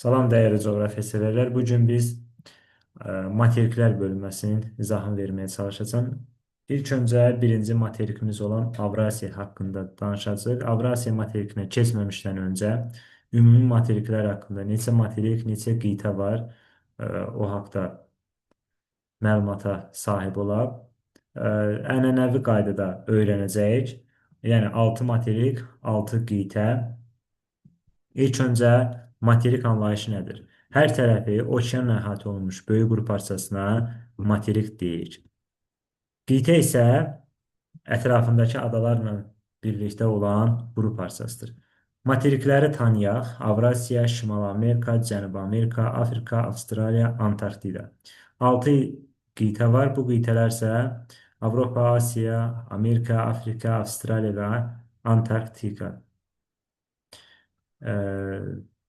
Salam dəyərli coğrafiya sevərlər. Bu gün biz materiklər bölünməsinin izahını verməyə çalışacağam. İlk öncə birinci materikimiz olan Avrasiya haqqında danışacağıq. Avrasiya materikinə keçməmişdən öncə ümumi materiklər haqqında neçə materik, neçə qitə var, o haqda məlumata sahib olaq. Ənənəvi qaydada öyrənəcəyik. Yəni 6 materik, 6 qitə. İlk öncə materik anlayışı nədir? Hər tərəfi okeanla əhatə olunmuş böyük quru parçasına materik deyirik. Qitə isə ətrafındakı adalarla birlikdə olan quru parçasıdır. Materikləri tanıyaq. Avrasiya, Şimal Amerika, Cənubi Amerika, Afrika, Avstraliya, Antarktida. 6 qitə var. Bu qitələr isə Avropa, Asiya, Amerika, Afrika, Avstraliya və Antarktika.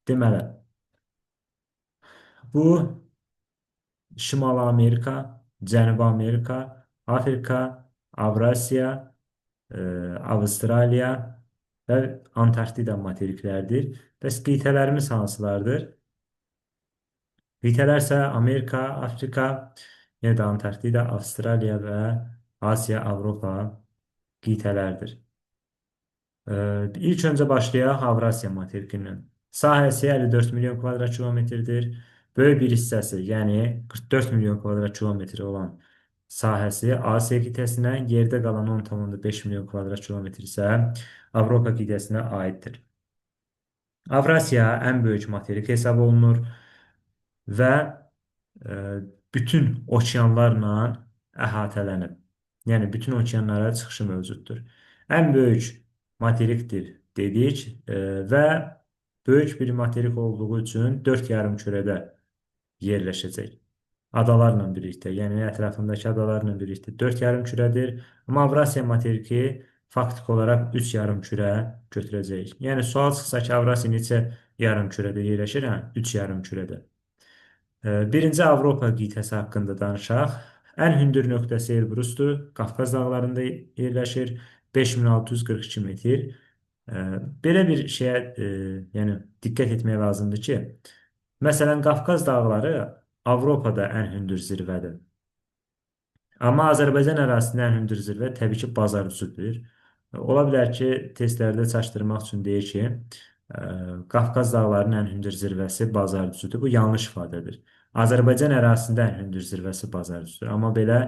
Deməli, bu Şimal Amerika, Cənubi Amerika, Afrika, Avrasiya, Avstraliya və Antarktida materiklərdir. Bəs qitələrimiz hansılardır? Qitələr isə Amerika, Afrika, yenə də Antarktida, Avstraliya və Asiya, Avropa qitələrdir. İlk öncə başlayaq Avrasiya materikindən. Sahəsi 54 milyon kvadrat kilometrdir. Böyük bir hissəsi, yəni 44 milyon kvadrat kilometr olan sahəsi Asiya qitəsinə, yerdə qalan 10,5 milyon kvadrat kilometr isə Avropa qitəsinə aiddir. Avrasiya ən böyük materik hesab olunur və bütün okeanlarla əhatələnib. Yəni bütün okeanlara çıxışı mövcuddur. Ən böyük materikdir dedik və böyük bir materik olduğu üçün 4 yarımkürədə yerləşəcək. Adalarla birlikdə, yəni ətrafındakı adalarla birlikdə 4 yarımkürədir. Amma Avrasiya materiki faktiki olaraq 3 yarımkürə götürəcəyik. Yəni sual çıxsa ki, Avrasiya neçə yarımkürədə yerləşir? Hə, 3 yarımkürədə. Birinci Avropa qitəsi haqqında danışaq. Ən hündür nöqtəsi Elbrusdur. Qafqaz dağlarında yerləşir. 5642 metr. Belə bir şeyə yəni diqqət etmək lazımdır ki, məsələn Qafqaz dağları Avropada ən hündür zirvədir. Amma Azərbaycan ərazisində ən hündür zirvə təbii ki, Bazarcıdır. Ola bilər ki, testlərdə çaşdırmaq üçün deyir ki, Qafqaz dağlarının ən hündür zirvəsi Bazarcıdır. Bu yanlış ifadədir. Azərbaycan ərazisində ən hündür zirvəsi Bazarcıdır. Amma belə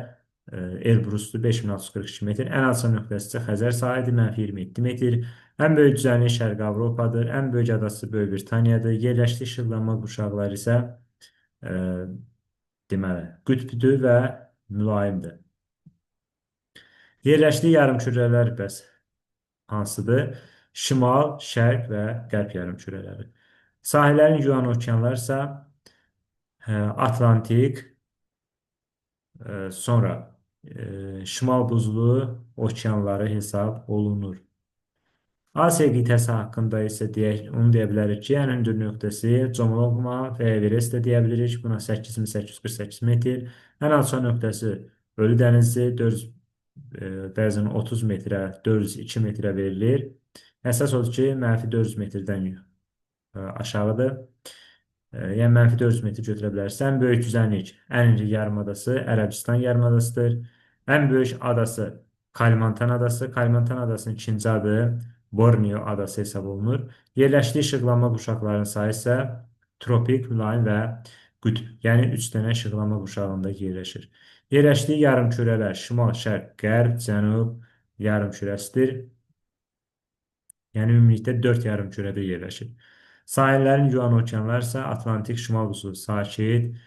Elbrusdur 5642 metr. Ən alçaq nöqtəsi isə Xəzər sahilidir, mənfi 27 metr. Ən böyük düzənlik Şərqi Avropadır. Ən böyük adası Böyük Britaniyadır. Yerləşdiyi işıqlanma qurşaqları isə e, deməli, qütbdür və mülayimdir. Yerləşdiyi yarımkürələr bəs hansıdır? Şimal, şərq və qərb yarımkürələri. Sahillərin yuyan okeanlar isə Atlantik, sonra Şimal buzlu okeanları hesab olunur. Asiya qitəsi haqqında isə deyək, onu deyə bilərik ki, ən hündür nöqtəsi Comolongma və Everest də deyə bilirik. Buna 8848 metr. Ən alçaq nöqtəsi Ölü dənizi 400, bəzən 30 metrə, 402 metrə verilir. Əsas odur ki, mənfi 400 metrdən aşağıdır. Yəni mənfi 400 metr götürə bilərsiniz. Ən böyük düzənlik, ən iri yarımadası Ərəbistan yarımadasıdır. Ən böyük adası Kalimantan adası. Kalimantan adasının ikinci adı Borneo adası hesab olunur. Yerləşdiyi işıqlanma qurşaqlarının sayı isə tropik, mülayim və qütb, yəni 3 dənə işıqlanma qurşağında yerləşir. Yerləşdiyi yarımkürələr şimal, şərq, qərb, cənub yarımkürəsidir. Yəni ümumilikdə 4 yarımkürədə yerləşir. Sahillərin yuyan okeanlar isə Atlantik, Şimal Buzlu, Sakit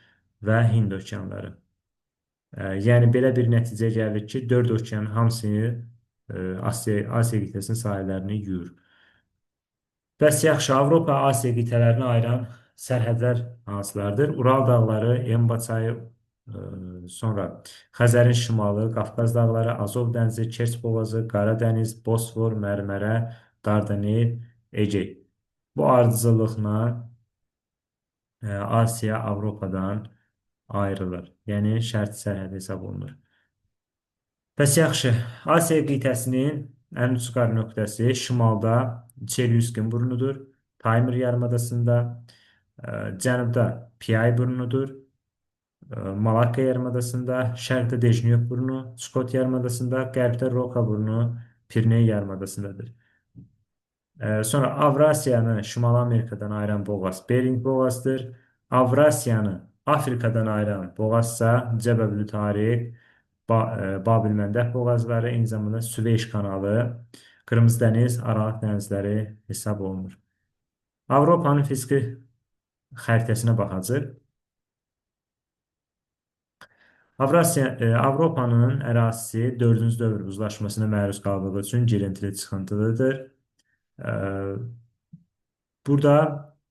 və Hind okeanları. Yəni belə bir nəticəyə gəlirik ki, 4 okeanın hamısını Asiya qitəsinin sahillərini yuyur. Bəs yaxşı, Avropa, Asiya qitələrini ayıran sərhədlər hansılardır? Ural dağları, Emba çayı, sonra Xəzərin şimalı, Qafqaz dağları, Azov dənizi, Kerç boğazı, Qara dəniz, Bosfor, Mərmərə, Dardanel, Egey. Bu ardıcıllıqla Asiya Avropadan ayrılır. Yəni şərti sərhəd hesab olunur. Bəs yaxşı, Asiya qitəsinin ən ucqar nöqtəsi şimalda Çelyuskin burnudur. Taymır yarımadasında. Cənubda Piay burnudur. Malakka yarımadasında, şərqdə Dejnyov burnu, Skot yarımadasında, qərbdə Roka burnu, Piriney yarımadasındadır. Sonra Avrasiyanı Şimali Amerikadan ayıran boğaz Bering boğazıdır. Avrasiyanı Afrikadan ayıran boğazsa Cəbəl Tariq, Babilməndəb boğazları, eyni zamanda Süveyş kanalı, Qırmızı dəniz, Aralıq dənizləri hesab olunur. Avropanın fiziki xəritəsinə baxacaq. Avropanın ərazisi 4-cü dövr buzlaşmasına məruz qaldığı üçün girintili çıxıntılıdır. Burada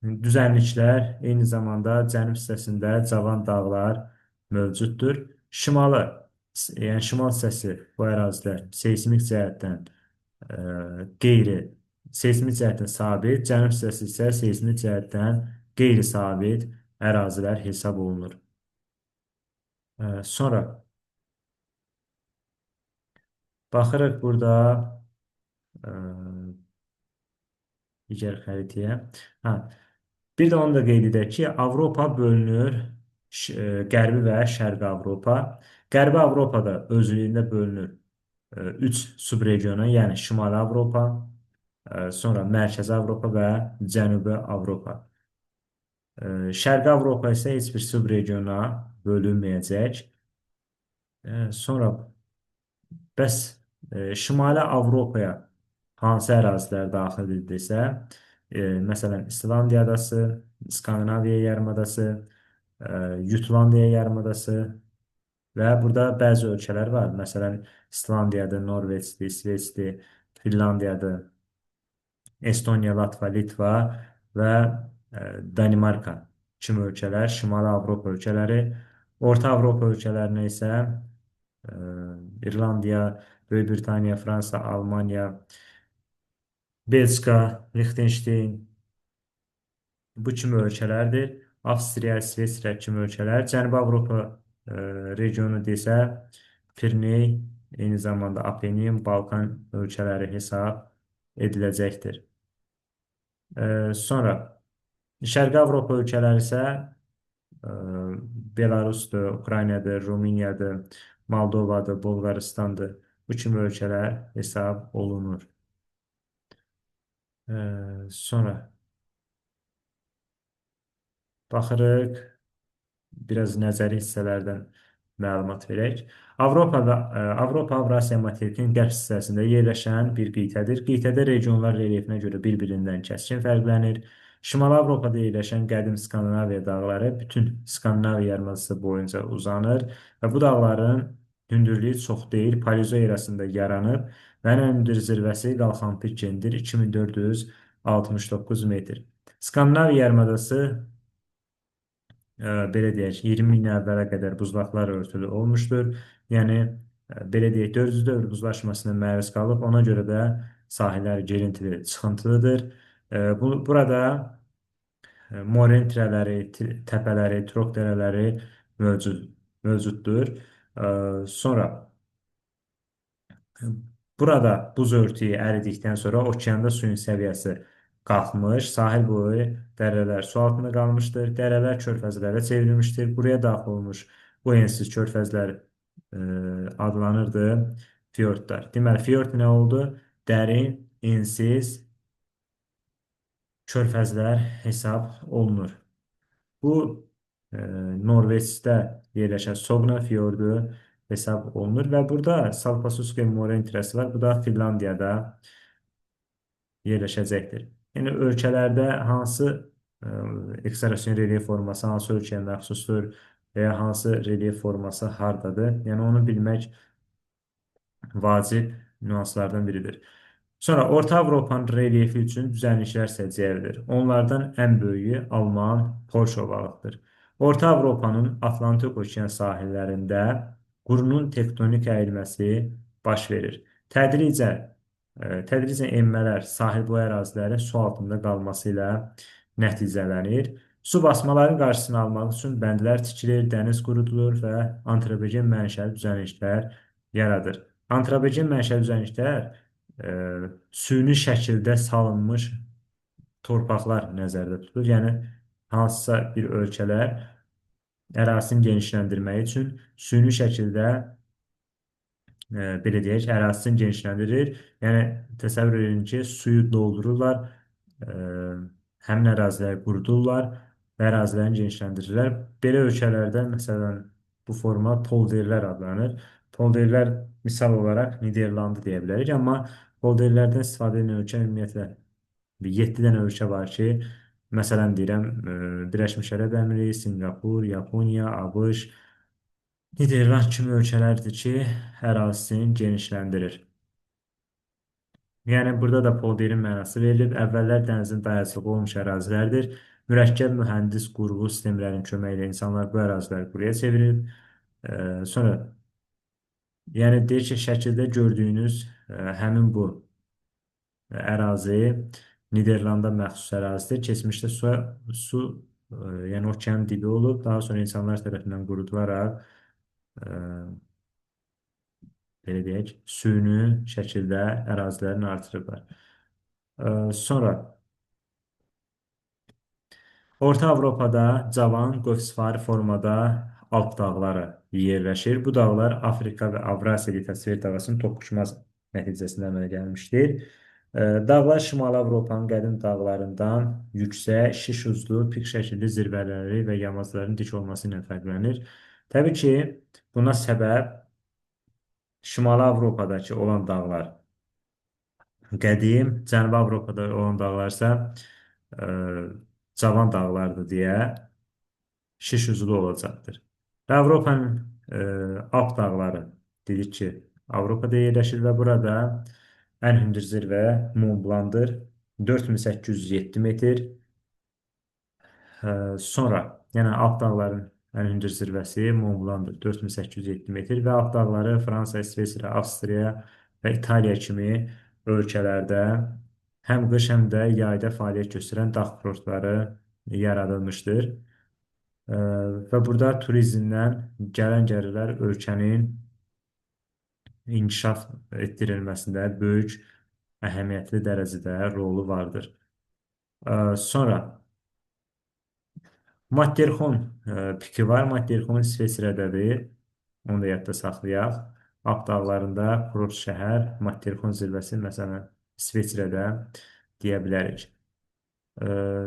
düzənliklər, eyni zamanda cənub hissəsində cavan dağlar mövcuddur. Şimalı, yəni şimal hissəsi bu ərazilər seysmik cəhətdən qeyri, seysmik cəhətdən sabit, cənub hissəsi isə seysmik cəhətdən qeyri-sabit ərazilər hesab olunur. Sonra baxırıq burada digər xəritəyə. Hə, bir də onu da qeyd edək ki, Avropa bölünür Qərbi və Şərqi Avropa. Qərbi Avropada özlüyündə bölünür 3 subregiona, yəni Şimali Avropa, sonra Mərkəzi Avropa və Cənubi Avropa. Şərqi Avropa isə heç bir subregiona bölünməyəcək. Sonra bəs Şimali Avropaya hansı ərazilər daxildir desə, məsələn İslandiya adası, Skandinaviya yarımadası, Jutlandiya yarımadası və burada bəzi ölkələr var. Məsələn, İslandiyadır, Norveçdir, İsveçdir, Finlandiyadır, Estoniya, Latviya, Litva və Danimarka kimi ölkələr, Şimali Avropa ölkələri. Orta Avropa ölkələrinə isə İrlandiya, Böyük Britaniya, Fransa, Almaniya, Belçika, Lixtenşteyn bu kimi ölkələrdir. Avstriya, İsveçrə kimi ölkələr. Cənubi Avropa regionu desə, Piriney, eyni zamanda Apenin, Balkan ölkələri hesab ediləcəkdir. Sonra Şərqi Avropa ölkələri isə Belarusdur, Ukraynadır, Rumıniyadır, Moldovadır, Bolqarıstandır. Bu kimi ölkələr hesab olunur. Sonra baxırıq, biraz nəzəri hissələrdən məlumat verək. Avropa və Avropa Avrasiya materikinin qərb hissəsində yerləşən bir qitədir. Qitədə regionlar relyefinə görə bir-birindən kəskin fərqlənir. Şimali Avropada yerləşən qədim Skandinaviya dağları bütün Skandinaviya yarımadası boyunca uzanır və bu dağların hündürlüyü çox deyil, Paleozoy erasında yaranıb və ən hündür zirvəsi Qalxanpikendir, 2469 metr. Skandinaviya yarımadası belə deyək, 20 min əvvələ qədər buzlaqlar örtülü olmuşdur. Yəni, belə deyək, 400 dövr buzlaşmasına məruz qalıb, ona görə də sahillər girintili, çıxıntılıdır. Burada moren tirələri, təpələri, trok dərələri mövcuddur. Sonra burada buz örtüyü əridikdən sonra okeanda suyun səviyyəsi qalxmış, sahil boyu dərələr su altında qalmışdır. Dərələr körfəzlərə çevrilmişdir. Buraya daxil olmuş bu ensiz körfəzlər adlanırdı fiordlar. Deməli, fiord nə oldu? Dərin, ensiz körfəzlər hesab olunur. Bu Norveçdə yerləşən Sogna fiordu hesab olunur və burada Salpasuske moren tirəsi var. Bu da Finlandiyada yerləşəcəkdir. Yəni ölkələrdə hansı eksplorasion relyef forması hansı ölkəyə məxsusdur və ya hansı relyef forması hardadır? Yəni onu bilmək vacib nüanslardan biridir. Sonra Orta Avropanın relyefi üçün düzənliklər səciyyəvidir. Onlardan ən böyüyü Alman Polşa ovalıqdır. Orta Avropanın Atlantik okean sahillərində qurunun tektonik əyilməsi baş verir. Tədricən enmələr sahil boyu ərazilərin su altında qalması ilə nəticələnir. Su basmaların qarşısını almaq üçün bəndlər tikilir, dəniz qurudulur və antropogen mənşəli düzənliklər yaradır. Antropogen mənşəli düzənliklər süni şəkildə salınmış torpaqlar nəzərdə tutulur. Yəni Hansısa bir ölkələr ərazisini genişləndirmək üçün süni şəkildə belə deyək, ərazisini genişləndirir. Yəni təsəvvür edin ki, suyu doldururlar, həmin əraziləri qurudurlar və ərazilərini genişləndirirlər. Belə ölkələrdə məsələn bu forma polderlər adlanır. Polderlər misal olaraq Niderlandı deyə bilərik, amma polderlərdən istifadə edən ölkə ümumiyyətlə 7 dənə ölkə var ki, məsələn deyirəm, Birləşmiş Ərəb Əmirliyi, Sinqapur, Yaponiya, ABŞ, Niderland kimi ölkələrdir ki, ərazisini genişləndirir. Yəni burada da polderin mənası verilib. Əvvəllər dənizin dayazlığı olmuş ərazilərdir. Mürəkkəb mühəndis qurğu sistemlərinin köməyi ilə insanlar bu əraziləri quruya çevirir. Sonra, yəni deyir ki, şəkildə gördüyünüz həmin bu ərazi Niderlanda məxsus ərazidir. Keçmişdə su, yəni okean dibi olub, daha sonra insanlar tərəfindən qurudularaq belə deyək, süni şəkildə ərazilərini artırıblar. Sonra Orta Avropada cavan qövsvari formada Alp dağları yerləşir. Bu dağlar Afrika və Avrasiya litosfer tavasının toqquşması nəticəsində əmələ gəlmişdir. Dağlar Şimali Avropanın qədim dağlarından yüksək, şiş uclu, pik şəkilli zirvələri və yamacların dik olması ilə fərqlənir. Təbii ki, buna səbəb Şimali Avropadakı olan dağlar qədim, Cənubi Avropada olan dağlar isə cavan dağlardır deyə şiş uclu olacaqdır. Və Avropanın Alp dağları dedik ki, Avropada yerləşir və burada ən hündür zirvə Mont Blancdır. 4807 metr. Sonra, yəni Alp dağların ən hündür zirvəsi Mont Blancdır. 4807 metr və Alp dağları Fransa, İsveçrə, Avstriya və İtaliya kimi ölkələrdə həm qış, həm də yayda fəaliyyət göstərən dağ kurortları yaradılmışdır. Və burada turizmdən gələn gəlirlər ölkənin inkişaf etdirilməsində böyük əhəmiyyətli dərəcədə rolu vardır. Sonra Matterhorn piki var. Matterhorn İsveçrədədir. Onu da yadda saxlayaq. Alp dağlarında kurort şəhər Matterhorn zirvəsi məsələn İsveçrədə deyə bilərik.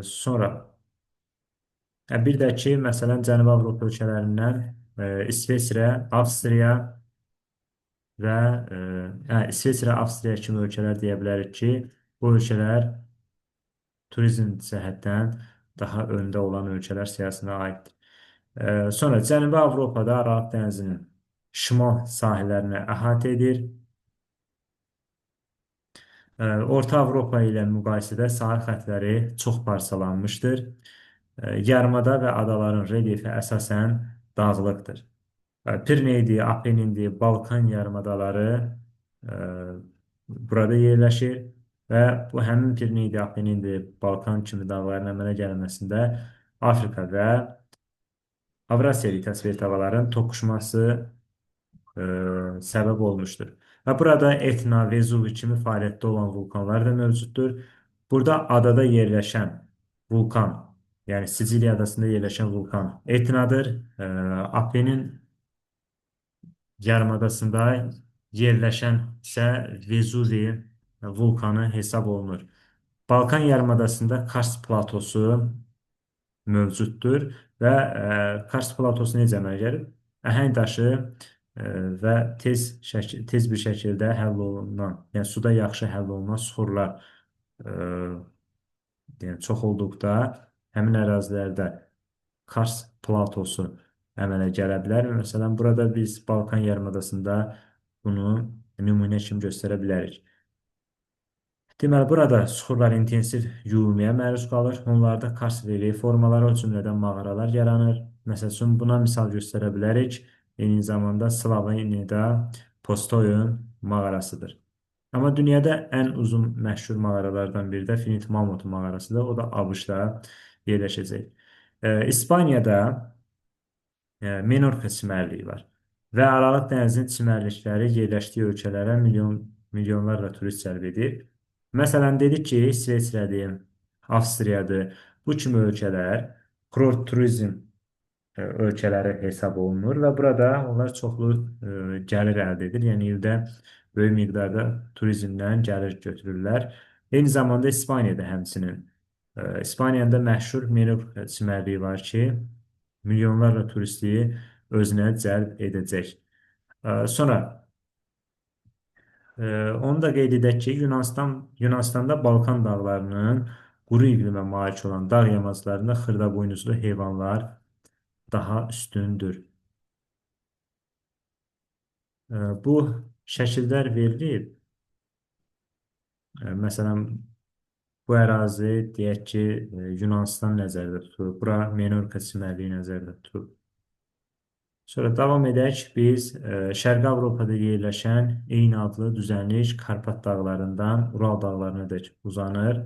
Sonra bir də ki, məsələn Cənubi Avropa ölkələrindən İsveçrə, Avstriya və İsveçrə, Avstriya kimi ölkələr deyə bilərik ki, bu ölkələr turizm cəhətdən daha öndə olan ölkələr siyahısına aiddir. Sonra Cənubi Avropada Aralıq dənizinin şimal sahillərini əhatə edir. Orta Avropa ilə müqayisədə sahil xəttləri çox parçalanmışdır. Yarımada və adaların relyefi əsasən dağlıqdır. Pirineydi, Apenindi, Balkan yarımadaları burada yerləşir və bu həmin Pirineydi, Apenindi, Balkan kimi dağların əmələ gəlməsində Afrika və Avrasiya litosfer tavaların toqquşması səbəb olmuşdur. Və burada Etna, Vezuvi kimi fəaliyyətdə olan vulkanlar da mövcuddur. Burada adada yerləşən vulkan, yəni Siciliya adasında yerləşən vulkan Etnadır. Apenin yarımadasında yerləşən isə Vezuvi vulkanı hesab olunur. Balkan yarımadasında Kars platosu mövcuddur və Kars platosu necə əmələ gəlir? Əhəng daşı və tez bir şəkildə həll olunan, yəni suda yaxşı həll olunan suxurlar yəni çox olduqda həmin ərazilərdə Kars platosu əmələ gələ bilər. Məsələn, burada biz Balkan yarımadasında bunu nümunə kimi göstərə bilərik. Deməli, burada suxurlar intensiv yuyulmaya məruz qalır. Onlarda karst relyef formaları, o cümlədən mağaralar yaranır. Məsəl üçün, buna misal göstərə bilərik. Eyni zamanda Sloveniyada Postoyun mağarasıdır. Amma dünyada ən uzun məşhur mağaralardan biri də Finit Mamut mağarasıdır. O da ABŞ-da yerləşəcək. İspaniyada Menorka çimərliyi var və Aralıq dənizinin çimərlikləri yerləşdiyi ölkələrə milyonlarla turist cəlb edir. Məsələn, dedik ki, İsveçrədir, Avstriyadır. Bu kimi ölkələr Kurort turizm ölkələri hesab olunur və burada onlar çoxlu gəlir əldə edir. Yəni ildə böyük miqdarda turizmdən gəlir götürürlər. Eyni zamanda İspaniyada həmçinin. İspaniyada məşhur Menorka çimərliyi var ki, milyonlarla turisti özünə cəlb edəcək. Sonra onu da qeyd edək ki, Yunanistanda Balkan dağlarının quru iqlimə malik olan dağ yamaclarında xırdabuynuzlu heyvanlar daha üstündür. Bu şəkillər verilib. Məsələn, bu ərazi deyək ki, Yunanistan nəzərdə tutulub. Bura Menorka çimərliyi nəzərdə tutulub. Sonra davam edək. Biz Şərqi Avropada yerləşən eyni adlı düzənlik Karpat dağlarından Ural dağlarına dək uzanır.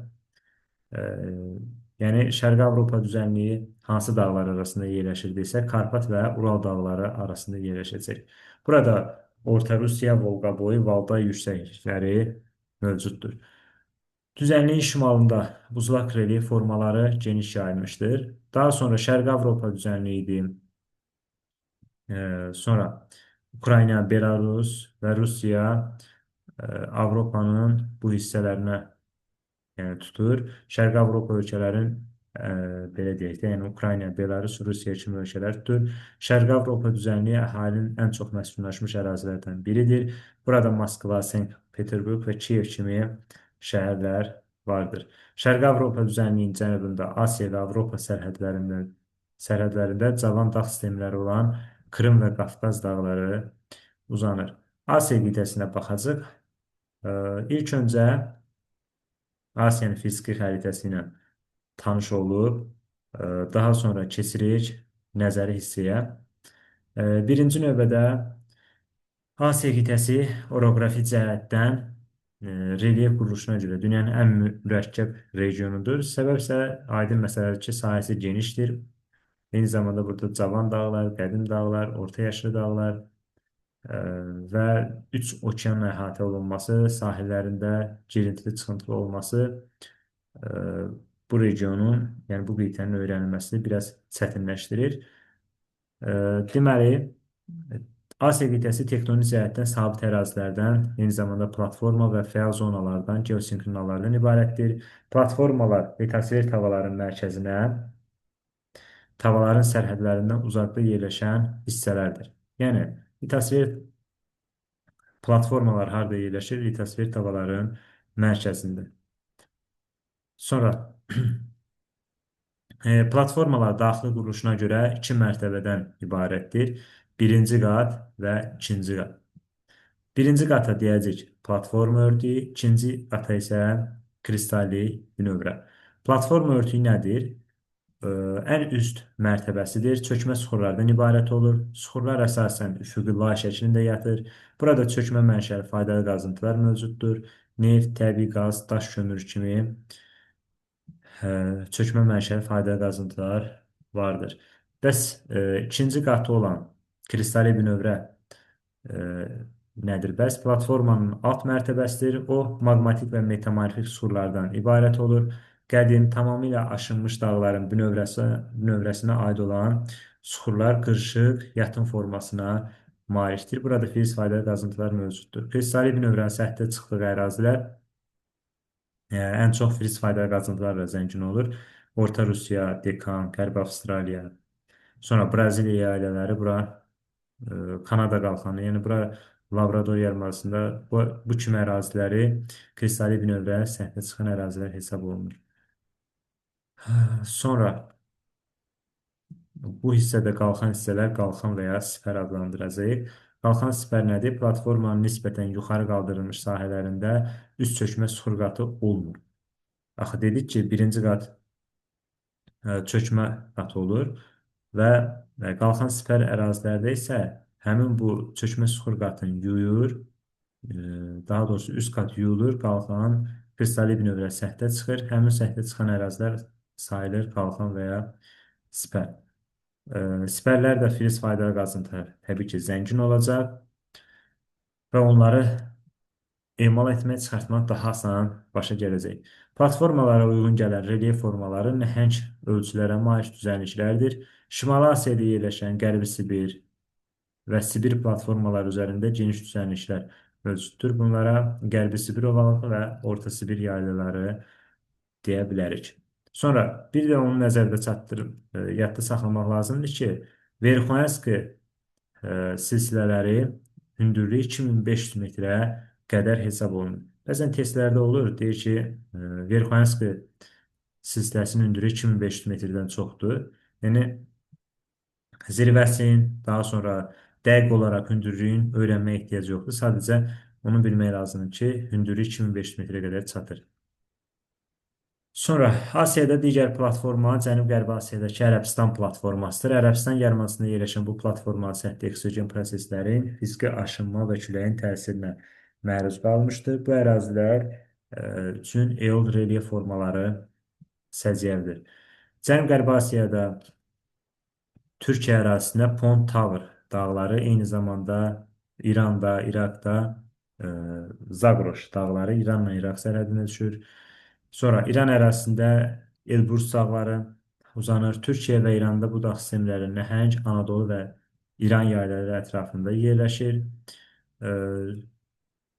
Yəni Şərqi Avropa düzənliyi hansı dağlar arasında yerləşirdisə, Karpat və Ural dağları arasında yerləşəcək. Burada Orta Rusiya, Volqa boyu, Valday yüksəklikləri mövcuddur. Düzənliyin şimalında buzlaq relyef formaları geniş yayılmışdır. Daha sonra Şərqi Avropa düzənliyi idi. Sonra Ukrayna, Belarus və Rusiya Avropanın bu hissələrinə yəni tutur. Şərqi Avropa ölkələrin belə deyək də, yəni Ukrayna, Belarus, Rusiya kimi ölkələr tutur. Şərqi Avropa düzənliyi əhalinin ən çox məskunlaşmış ərazilərdən biridir. Burada Moskva, Sankt Peterburq və Kiyev kimi şəhərlər vardır. Şərqi Avropa düzənliyinin cənubunda Asiya və Avropa sərhədlərində cavan dağ sistemləri olan Krım və Qafqaz dağları uzanır. Asiya qitəsinə baxacaq. İlk öncə Asiyanın fiziki xəritəsi ilə tanış olub, daha sonra keçirik nəzəri hissəyə. Birinci növbədə Asiya qitəsi oroqrafi cəhətdən relyef quruluşuna görə dünyanın ən mürəkkəb regionudur. Səbəb isə aydın məsələdir ki, sahəsi genişdir. Eyni zamanda burada cavan dağlar, qədim dağlar, orta yaşlı dağlar və üç okeanla əhatə olunması, sahillərində girintili çıxıntılı olması bu regionun, yəni bu qitənin öyrənilməsini biraz çətinləşdirir. Deməli, Asiya qitəsi tektonik cəhətdən sabit ərazilərdən, eyni zamanda platforma və fəal zonalardan, geosinkronallardan ibarətdir. Platformalar litosfer tavaların mərkəzinə, tavaların sərhədlərindən uzaqda yerləşən hissələrdir. Yəni, litosfer platformalar harada yerləşir? Litosfer tavaların mərkəzində. Sonra platformalar daxili quruluşuna görə iki mərtəbədən ibarətdir. Birinci qat və ikinci qat. Birinci qata deyəcək platforma örtüyü, ikinci qata isə kristallik bünövrə. Platforma örtüyü nədir? Ən üst mərtəbəsidir. Çökmə suxurlardan ibarət olur. Suxurlar əsasən üfüqi lay şəklində yatır. Burada çökmə mənşəli faydalı qazıntılar mövcuddur. Neft, təbii qaz, daş kömür kimi çökmə mənşəli faydalı qazıntılar vardır. Bəs ikinci qatı olan kristali bünövrə nədir? Bəs platformanın alt mərtəbəsidir. O, maqmatik və metamorfik suxurlardan ibarət olur. Qədim, tamamilə aşınmış dağların bünövrəsinə aid olan suxurlar qırışıq yatın formasına malikdir. Burada filiz faydalı qazıntılar mövcuddur. Kristali bünövrənin səthdə çıxdığı ərazilər ən çox filiz faydalı qazıntılarla zəngin olur. Orta Rusiya, Dekan, Qərbi Avstraliya, sonra Braziliya yaylaları, bura Kanada qalxanı, yəni bura Labrador yarımadasında bu kimi əraziləri kristali bünövrə səthə çıxan ərazilər hesab olunur. Sonra bu hissədə qalxan hissələr qalxan və ya sipər adlandıracağıq. Qalxan sipər nədir? Platformanın nisbətən yuxarı qaldırılmış sahələrində üst çökmə suxur qatı olmur. Axı dedik ki, birinci qat çökmə qatı olur və qalxan sipər ərazilərdə isə həmin bu çökmə suxur qatını yuyur, daha doğrusu üst qat yuyulur, qalxan kristali bünövrə səthə çıxır. Həmin səthə çıxan ərazilər sayılır qalxan və ya sipər. Sipərlər də filiz faydalı qazıntılar təbii ki, zəngin olacaq və onları emal etmək, çıxartmaq daha asan başa gələcək. Platformalara uyğun gələn relyef formaları nəhəng ölçülərə malik düzənliklərdir. Şimali Asiyada yerləşən Qərbi Sibir və Sibir platformaları üzərində geniş düzənliklər mövcuddur. Bunlara Qərbi Sibir ovalığı və Orta Sibir yaylaları deyə bilərik. Sonra bir də onu nəzərdə çatdırıb, yadda saxlamaq lazımdır ki, Verxoyanski silsilələri hündürlüyü 2500 metrə qədər hesab olunur. Bəzən testlərdə olur, deyir ki, Verxoyanski silsiləsinin hündürlüyü 2500 metrdən çoxdur. Yəni, zirvəsinin, daha sonra dəqiq olaraq hündürlüyün öyrənməyə ehtiyacı yoxdur. Sadəcə onu bilmək lazımdır ki, hündürlüyü 2500 metrə qədər çatır. Sonra Asiyada digər platforma Cənub-Qərbi Asiyadakı Ərəbistan platformasıdır. Ərəbistan yarımadasında yerləşən bu platformanın səthi eksogen proseslərin, fiziki aşınma və küləyin təsirinə məruz qalmışdır. Bu ərazilər üçün eol relyef formaları səciyyəvidir. Cənub-Qərbi Asiyada Türkiyə ərazisində Pont Tavr dağları, eyni zamanda İranda, İraqda Zagros dağları İranla İraq sərhədinə düşür. Sonra İran ərazisində Elbrus dağları uzanır. Türkiyə və İranda bu dağ sistemləri nəhəng Anadolu və İran yaylaları ətrafında yerləşir.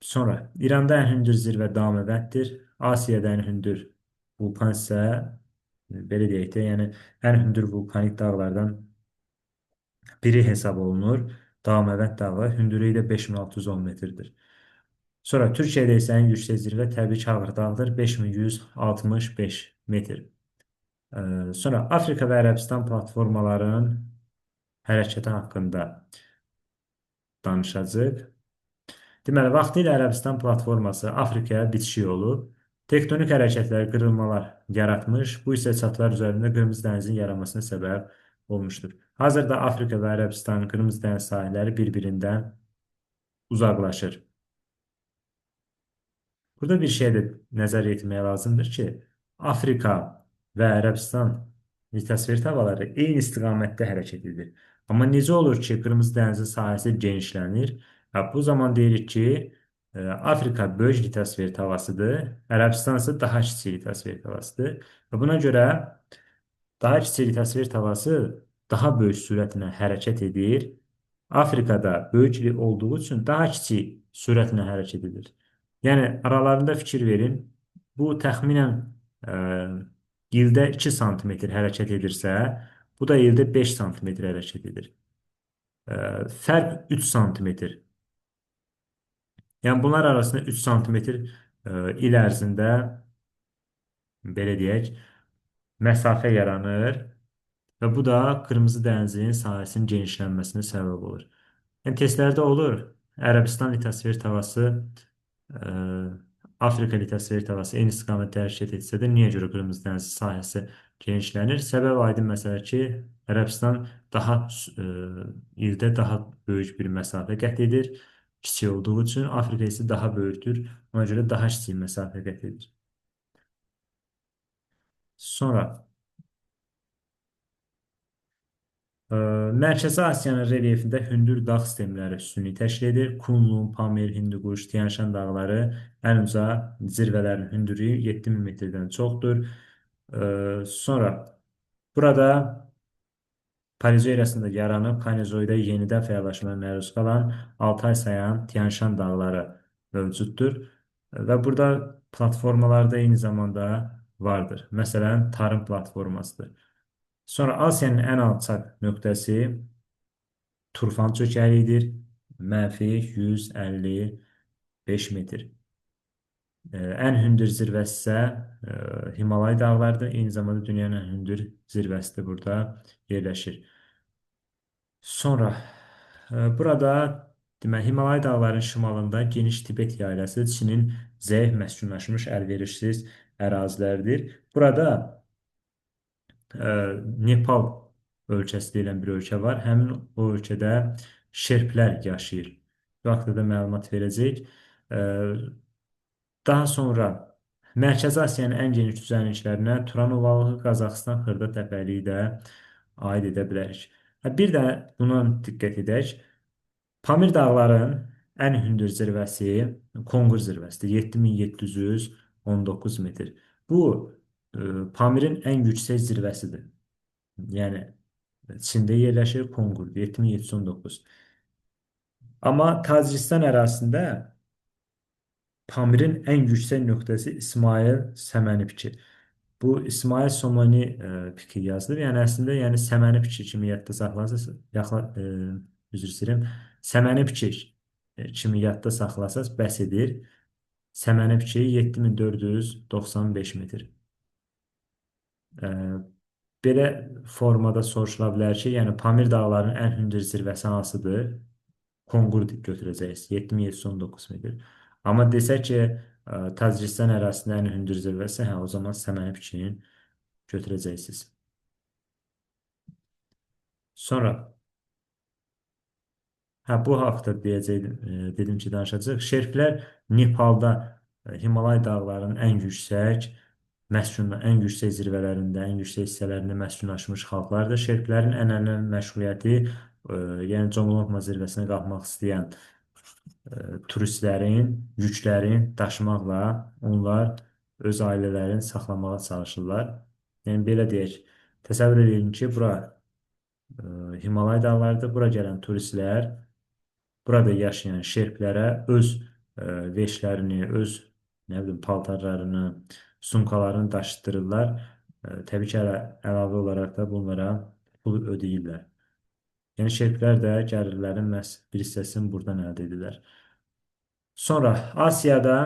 Sonra İranda ən hündür zirvə Damevənddir. Asiyada ən hündür vulkan isə belə deyək də, yəni ən hündür vulkanik dağlardan biri hesab olunur. Damevənd dağı hündürlüyü də 5610 metrdir. Sonra Türkiyədə isə ən yüksək zirvə təbii ki, Ağrı dağıdır, 5165 metr. Sonra Afrika və Ərəbistan platformalarının hərəkəti haqqında danışacağıq. Deməli, vaxtilə Ərəbistan platforması Afrikaya bitişik olub. Tektonik hərəkətlər, qırılmalar yaratmış. Bu isə çatlar üzərində Qırmızı dənizin yaranmasına səbəb olmuşdur. Hazırda Afrika və Ərəbistan Qırmızı dəniz sahilləri bir-birindən uzaqlaşır. Burada bir şey də nəzər yetirmək lazımdır ki, Afrika və Ərəbistan litosfer tavaları eyni istiqamətdə hərəkət edir. Amma necə olur ki, Qırmızı dənizin sahəsi genişlənir? Bu zaman deyirik ki, Afrika böyük litosfer tavasıdır, Ərəbistan isə daha kiçik litosfer tavasıdır. Və buna görə daha kiçik litosfer tavası daha böyük sürətlə hərəkət edir. Afrikada böyük olduğu üçün daha kiçik sürətlə hərəkət edir. Yəni, aralarında fikir verin. Bu təxminən ildə 2 sm hərəkət edirsə, bu da ildə 5 sm hərəkət edir. Fərq 3 sm. Yəni, bunlar arasında 3 sm il ərzində, belə deyək, məsafə yaranır və bu da Qırmızı dənizin sahəsinin genişlənməsinə səbəb olur. Yəni, testlərdə olur, Ərəbistan litosfer tavası, Afrika litosfer tavası eyni istiqamətdə hərəkət etsə də niyə görə Qırmızı dəniz sahəsi genişlənir? Səbəb aydın məsələ ki, Ərəbistan daha ildə daha böyük bir məsafə qət edir. Kiçik olduğu üçün Afrika isə daha böyükdür. Ona görə daha kiçik məsafə qət edir. Sonra Mərkəzi Asiyanın relyefində hündür dağ sistemləri üstünlük təşkil edir. Kunlun, Pamir, Hinduquş, Tiyanşan dağları ən uca zirvələrin hündürlüyü 7000 metrdən çoxdur. Sonra burada Paleozoy erasında yaranıb Kainezoyda yenidən fəallaşmaya məruz qalan Altay Sayan, Tiyanşan dağları mövcuddur. Və burada platformalarda eyni zamanda vardır. Məsələn, Tarım platformasıdır. Sonra Asiyanın ən alçaq nöqtəsi Turfan çökəliyidir. Mənfi 155 metr. Ən hündür zirvəsi isə Himalay dağlarıdır. Eyni zamanda dünyanın ən hündür zirvəsi də burada yerləşir. Sonra burada deməli Himalay dağlarının şimalında geniş Tibet yaylası Çinin zəif məskunlaşmış əlverişsiz ərazilərdir. Burada Nepal ölkəsi deyilən bir ölkə var. Həmin o ölkədə şerplər yaşayır. Bu haqda da məlumat verəcəyik. Daha sonra Mərkəzi Asiyanın ən geniş düzənliklərinə Turan Ovalığı, Qazaxıstan Xırda Təpəliyi də aid edə bilərik. Bir də buna diqqət edək. Pamir dağlarının ən hündür zirvəsi Konqur zirvəsidir. 7719 metr. Bu Pamirin ən yüksək zirvəsidir. Yəni Çində yerləşir Konqur 7719. Amma Tacikistan ərazisində Pamirin ən yüksək nöqtəsi İsmail Səməni piki. Bu İsmail Somoni piki yazılır. Yəni əslində yəni Səməni piki kimi yadda saxlasaz, üzr istəyirəm. Səməni piki kimi yadda saxlasaz bəs edir. Səməni piki 7495 metr. Belə formada soruşula bilər ki, yəni Pamir dağlarının ən hündür zirvəsi hansıdır? Konqur götürəcəksiniz. 7719 metr. Amma desək ki, Tacikistan ərazisində ən hündür zirvəsi, hə, o zaman Səməni pikini götürəcəksiniz. Sonra, hə, bu haqda deyəcəkdim, dedim ki, danışacağıq. Şerplər Nepalda Himalay dağlarının ən yüksək məskunla, ən yüksək zirvələrində, ən yüksək hissələrində məskunlaşmış xalqlardır. Şerplərin ən önəmli məşğuliyyəti, yəni Comolongma zirvəsinə qalxmaq istəyən turistlərin yüklərini daşımaqla onlar öz ailələrini saxlamağa çalışırlar. Yəni belə deyək, təsəvvür edin ki, bura Himalay dağlarıdır. Bura gələn turistlər burada yaşayan şerplərə öz veşlərini, öz nə bilim paltarlarını, sumkalarını daşıtdırırlar. Təbii ki, əlavə olaraq da bunlara pul ödəyirlər. Yəni şerplər də gəlirlərin məhz bir hissəsini buradan əldə edirlər. Sonra Asiyada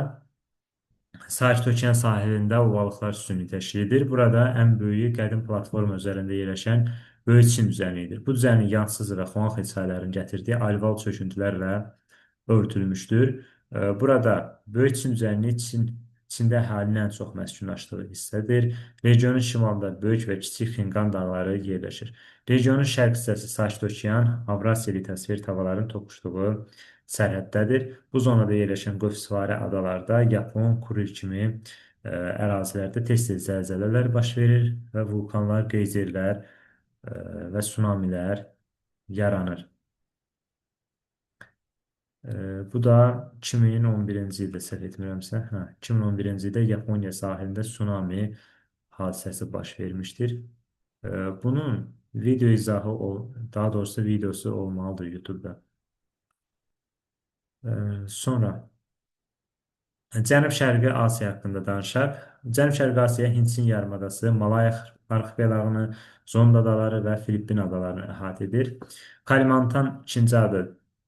Sakit Okean sahilində ovalıqlar sütunu təşkil edir. Burada ən böyüyü qədim platforma üzərində yerləşən Böyük Çin düzənliyidir. Bu düzənlik Yansızı və Xuanxə çaylarının gətirdiyi alval çöküntülərlə örtülmüşdür. Burada Böyük Çin düzənliyi Çində əhalinin ən çox məskunlaşdığı hissədir. Regionun şimalında Böyük və Kiçik Xinqan dağları yerləşir. Regionun şərq hissəsi Sakit Okean, Avrasiya litosfer tavalarının toqquşduğu sərhəddədir. Bu zonada yerləşən qövsvari adalarda Yapon, Kuril kimi ərazilərdə tez-tez zəlzələlər baş verir və vulkanlar, qeyzerlər və tsunamilər yaranır. Bu da 2011-ci ildə səhv etmirəmsə, hə, 2011-ci ildə Yaponiya sahilində tsunami hadisəsi baş vermişdir. Bunun video izahı, daha doğrusu videosu olmalıdır YouTube-da. Sonra Cənub-Şərqi Asiya haqqında danışaq. Cənub-Şərqi Asiya Hindçin yarımadası, Malaya arxipelağını, Zond adaları və Filippin adalarını əhatə edir. Kalimantan ikinci adı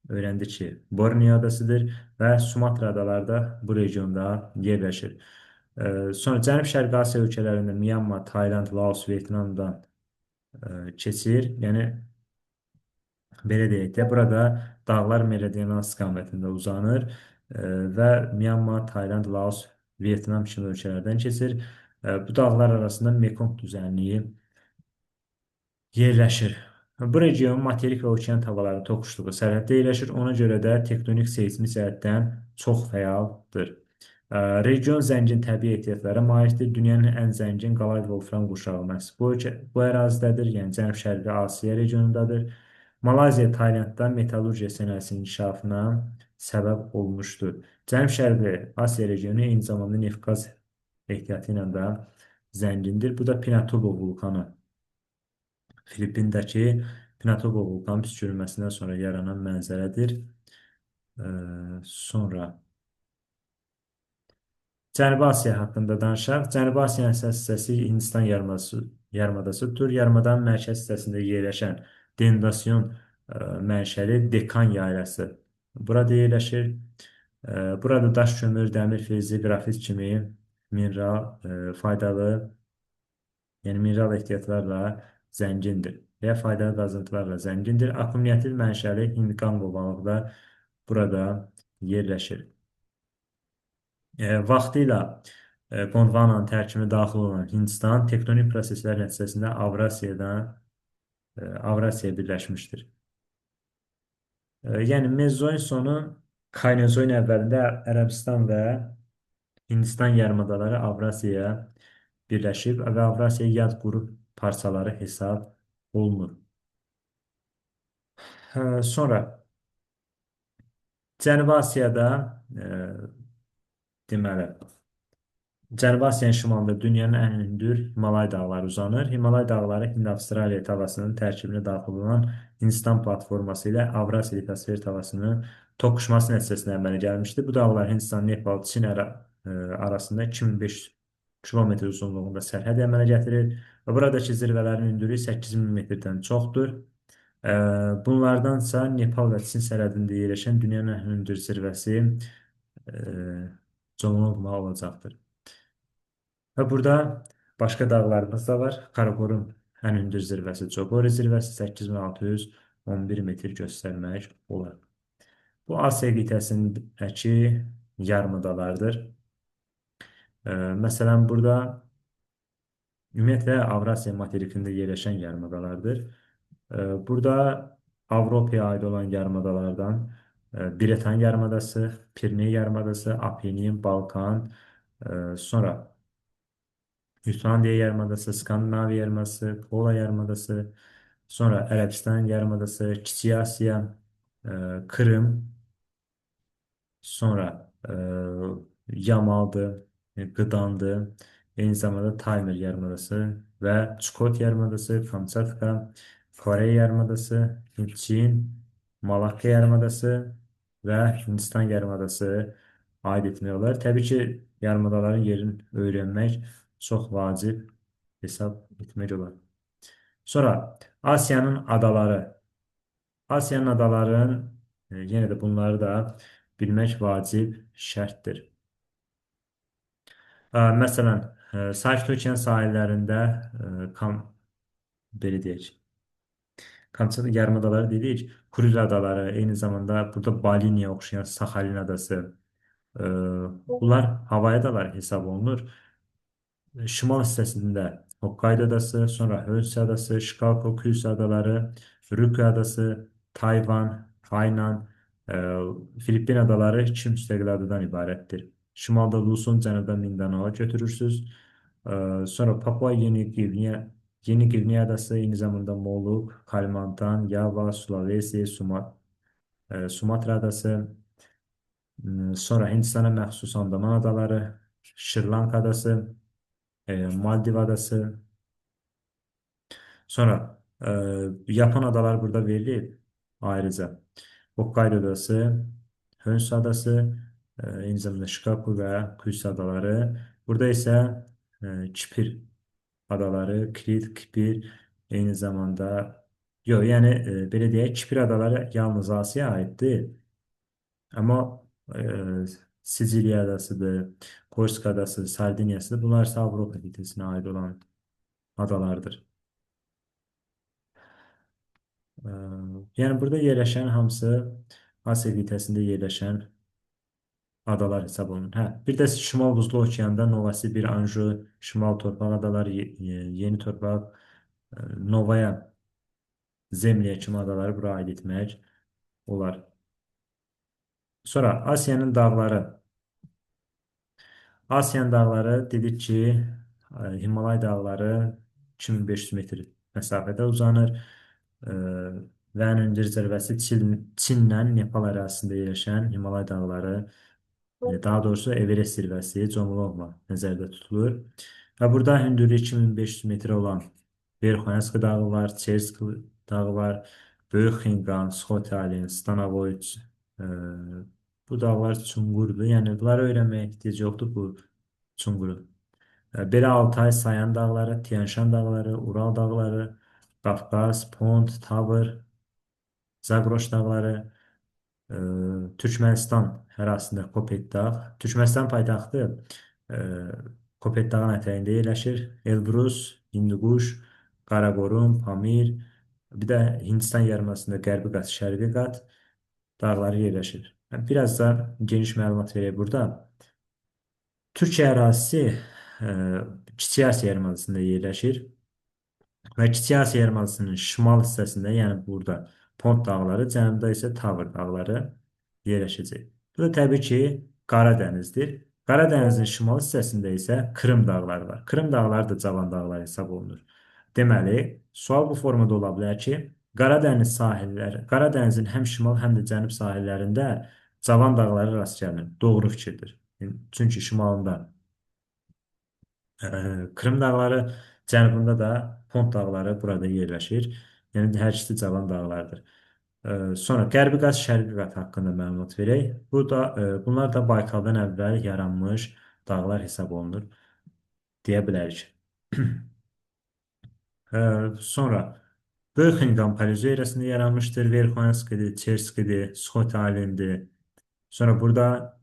öyrəndik ki, Borneo adasıdır və Sumatra adaları da bu regionda yerləşir. Sonra Cənub-Şərqi Asiya ölkələrində Myanmar, Tayland, Laos, Vyetnamdan keçir. Yəni belə deyək də, burada dağlar meridional istiqamətində uzanır və Myanmar, Tayland, Laos, Vyetnam kimi ölkələrdən keçir. Bu dağlar arasında Mekong düzənliyi yerləşir. Bu region materik və okean tavalarının toqquşduğu sərhəddə yerləşir. Ona görə də tektonik seysmik cəhətdən çox fəaldır. Region zəngin təbii ehtiyatlara malikdir. Dünyanın ən zəngin qalay volfram qurşağı məhz bu ərazidədir, yəni Cənub-Şərqi Asiya regionundadır. Malayziya, Taylandda metallurgiya sənayesinin inkişafına səbəb olmuşdur. Cənub-Şərqi Asiya regionu eyni zamanda neft-qaz ehtiyatı ilə də zəngindir. Bu da Pinatubo vulkanı. Filippindəki Pinatubo vulkanı püskürülməsindən sonra yaranan mənzərədir. Sonra Cənubi Asiya haqqında danışaq. Cənubi Asiyanın əsas hissəsi Hindistan yarımadasıdır. Yarımadanın mərkəz hissəsində yerləşən denudasyon mənşəli Dekan yaylası burada yerləşir. Burada daş kömür, dəmir filizi, qrafit kimi mineral faydalı, yəni mineral ehtiyatlarla zəngindir və ya faydalı qazıntılarla zəngindir. Akkumulyativ mənşəli Hindqan ovalığı da burada yerləşir. Vaxtilə Gondvananın tərkibinə daxil olan Hindistan tektonik proseslər nəticəsində Avrasiyaya birləşmişdir. Yəni Mezozoin sonu Kaynozoin əvvəlində Ərəbistan və Hindistan yarımadaları Avrasiyaya birləşib və Avrasiya yad qrup parçaları hesab olunur. Sonra Cənubi Asiyada deməli Cənubi Asiyanın şimalında dünyanın ən hündür Himalay dağları uzanır. Himalay dağları Hind-Avstraliya tavasının tərkibinə daxil olan Hindistan platforması ilə Avrasiya litosfer tavasının toqquşması nəticəsində əmələ gəlmişdir. Bu dağlar Hindistan, Nepal, Çin arasında 2500 kilometr uzunluğunda sərhəd əmələ gətirir və buradakı zirvələrin hündürlüyü 8000 metrdən çoxdur. Bunlardansa Nepal və Çin sərhədində yerləşən dünyanın ən hündür zirvəsi Jomolungma olacaqdır. Və burada başqa dağlarımız da var. Karakorum ən hündür zirvəsi Cogori zirvəsi 8611 metr göstərmək olar. Bu Asiya qitəsindəki yarımadalardır. Məsələn, burada ümumiyyətlə Avrasiya materikində yerləşən yarımadalardır. Burada Avropaya aid olan yarımadalardan Britan yarımadası, Pirney yarımadası, Apenin, Balkan, sonra Jutlandiya yarımadası, Skandinaviya yarımadası, Pola yarımadası, sonra Ərəbistan yarımadası, Kiçik Asiya, Krım, sonra Yamaldır, Qıdandır, eyni zamanda Taymır yarımadası və Çukot yarımadası, Kamçatka, Koreya yarımadası, Çin, Malakka yarımadası və Hindistan yarımadası aid etmək olar. Təbii ki, yarımadaların yerini öyrənmək çox vacib hesab etmək olar. Sonra Asiyanın adaları. Asiyanın adalarının yenə də bunları da bilmək vacib şərtdir. Məsələn, Sakit Okean sahillərində belə deyək, Kamçatka yarımadaları dedik, Kuril adaları, eyni zamanda burada Baliniya oxşayan Saxalin adası, bunlar Havay adaları hesab olunur. Şimal hissəsində Hokkaido adası, sonra Honshu adası, Shikoku, Kyushu adaları, Ryukyu adası, Tayvan, Hainan, Filippin adaları iki müstəqil adadan ibarətdir. Şimalda Luzon, cənubda Mindanao götürürsünüz. Sonra Papua Yeni Gvineya, Yeni Gvineya adası, eyni zamanda Moluk, Kalimantan, Yava, Sulawesi, Sumatra adası, sonra Hindistana məxsus Andaman adaları, Şri Lanka adası, Maldiv adası. Sonra Yapon adaları burada verilib ayrıca. Hokkaido adası, Honshu adası, eyni zamanda Shikoku və Kyushu adaları. Burada isə Kipr adaları, Krit, Kipr, eyni zamanda yox, yəni belə deyək, Kipr adaları yalnız Asiyaya aiddir. Amma Siciliya adasıdır, Korsika adası, Sardiniyasıdır. Bunlar isə Avropa qitəsinə aid olan adalardır. Yəni burada yerləşən hamısı Asiya qitəsində yerləşən adalar hesab olunur. Hə, bir də Şimal Buzlu Okeanda Novosibir, Anju, Şimal Torpaq adaları, Yeni Torpaq, Novaya Zemliya kimi adaları bura aid etmək olar. Sonra Asiyanın dağları. Asiyanın dağları dedik ki, Himalay dağları 2500 metr məsafədə uzanır. Və ən hündür zirvəsi Çinlə Nepal ərazisində yerləşən Himalay dağları, daha doğrusu Everest zirvəsi Jomolungma nəzərdə tutulur. Və burada hündürlüyü 2500 metr olan Verxoyanski dağı var, Çerski dağı var, Böyük Xinqan, Sxotalin, Stanovoy, bu dağlar çunqurdur. Yəni bunları öyrənməyə ehtiyac yoxdur bu çunquru. Belə Altay, Sayan dağları, Tiyan-Şan dağları, Ural dağları, Qafqaz, Pont, Tavr, Zaqroş dağları, Türkmənistan ərazisində Kopetdağ. Türkmənistan paytaxtı e, Kopetdağın ətəyində yerləşir. Elbrus, Hinduquş, Qaraqorum, Pamir, bir də Hindistan yarımadasında Qərbi qat, Şərqi qat dağları yerləşir. Yəni, biraz da geniş məlumat verək burada. Türkiyə ərazisi Kiçik Asiya yarımadasında yerləşir və Kiçik Asiya yarımadasının şimal hissəsində, yəni burada Pont dağları, cənubda isə Tavr dağları yerləşəcək. Bu da təbii ki, Qaradənizdir. Qaradənizin şimal hissəsində isə Krım dağları var. Krım dağları da cavan dağlar hesab olunur. Deməli, sual bu formada ola bilər ki, Qaradəniz sahilləri, Qaradənizin həm şimal, həm də cənub sahillərində cavan dağlara rast gəlinir. Doğru fikirdir. Çünki şimalında Krım dağları, cənubunda da Pont dağları burada yerləşir. Yəni hər ikisi cavan dağlardır. Sonra Qərbi Qat, Şərqi Qat haqqında məlumat verək. Bu da bunlar da Baykaldan əvvəl yaranmış dağlar hesab olunur deyə bilərik. Sonra Böyük Xinqan Paleozoy erasında yaranmışdır. Verxoyanskidir, Çerskidir, Suxotalindir. Sonra burada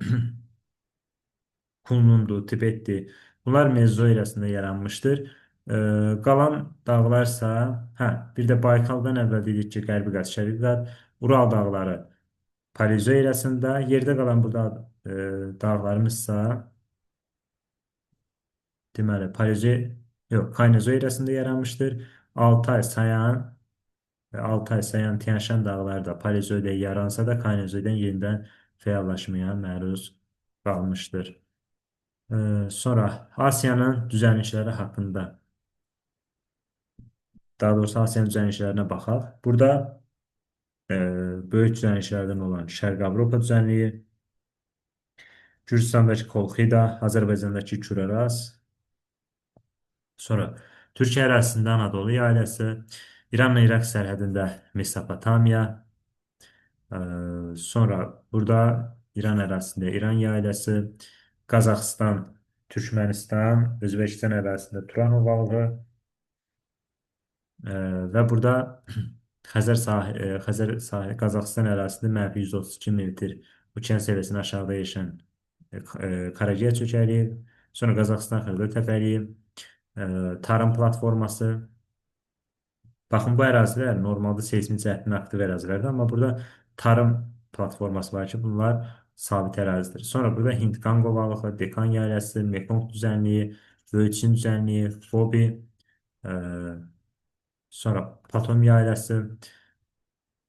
Kunlundur, Tibetdir. Bunlar Mezozoy erasında yaranmışdır. Qalan dağlarsa, bir də Baykaldan əvvəl dedik ki, Qərbi Qat, Şərqi Qat, Ural dağları Paleozoy erasında, yerdə qalan burada dağlarımızsa, deməli, Paleozoy, yox, Kaynozoy erasında yaranmışdır. Altay, Sayan və Altay, Sayan, Tiyan-Şan dağları da Paleozoyda yaransa da Kaynozoydan yenidən fəallaşmaya məruz qalmışdır. Sonra Asiyanın düzənlikləri haqqında, daha doğrusu Asiyanın düzənliklərinə baxaq. Burada böyük düzənliklərdən olan Şərqi Avropa düzənliyi, Gürcüstandakı Kolxida, Azərbaycandakı Kuraraz, sonra Türkiyə ərazisində Anadolu yaylası, İranla İraq sərhədində Mesopotamiya, sonra burada İran ərazisində İran yaylası, Qazaxıstan, Türkmənistan, Özbəkistan ərazisində Turan ovalığı və burada Xəzər sahili, Qazaxıstan ərazisində mənfi 132 metr okean səviyyəsinin aşağıda yerləşən Karagiya çökəliyi, sonra Qazaxıstan Xırda təpəliyi, Tarım platforması. Baxın, bu ərazilər normalda seysmik cəhətdən aktiv ərazilərdir, amma burada Tarım platforması var ki, bunlar sabit ərazidir. Sonra burada Hint-Qanq ovalığı, Dekan yaylası, Mekong düzənliyi, Böyük Çin düzənliyi, Fobi, sonra Patom yaylası,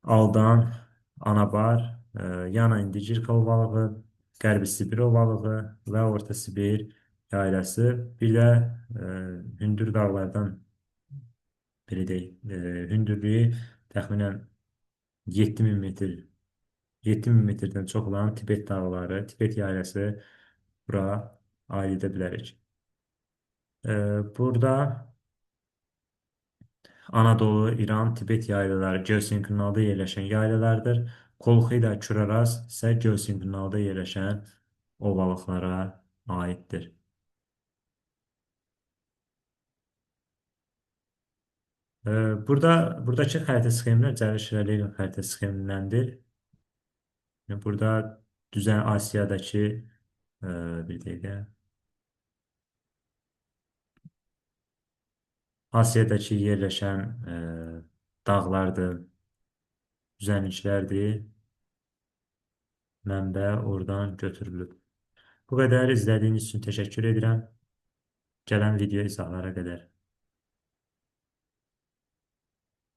Aldan, Anabar, Yana İndigirka ovalığı, Qərbi Sibir ovalığı və Orta Sibir yaylası. Bir də hündür dağlardan belə deyək, hündürlüyü təxminən 7000 metr, 7000 metrdən çox olan Tibet dağları, Tibet yaylası bura aid edə bilərik. Burada Anadolu, İran, Tibet yaylaları geosinkronalda yerləşən yaylalardır. Kolxida, Kuraraz isə geosinkronalda yerləşən ovalıqlara aiddir. Buradakı xəritə sxemlər Cəlil Şirəliyevin xəritə sxemindəndir. Burada düzən Asiyadakı, bir dəqiqə, Asiyadakı yerləşən dağlardır, düzənliklərdir. Mənbə oradan götürülüb. Bu qədər izlədiyiniz üçün təşəkkür edirəm. Gələn video izahlara qədər.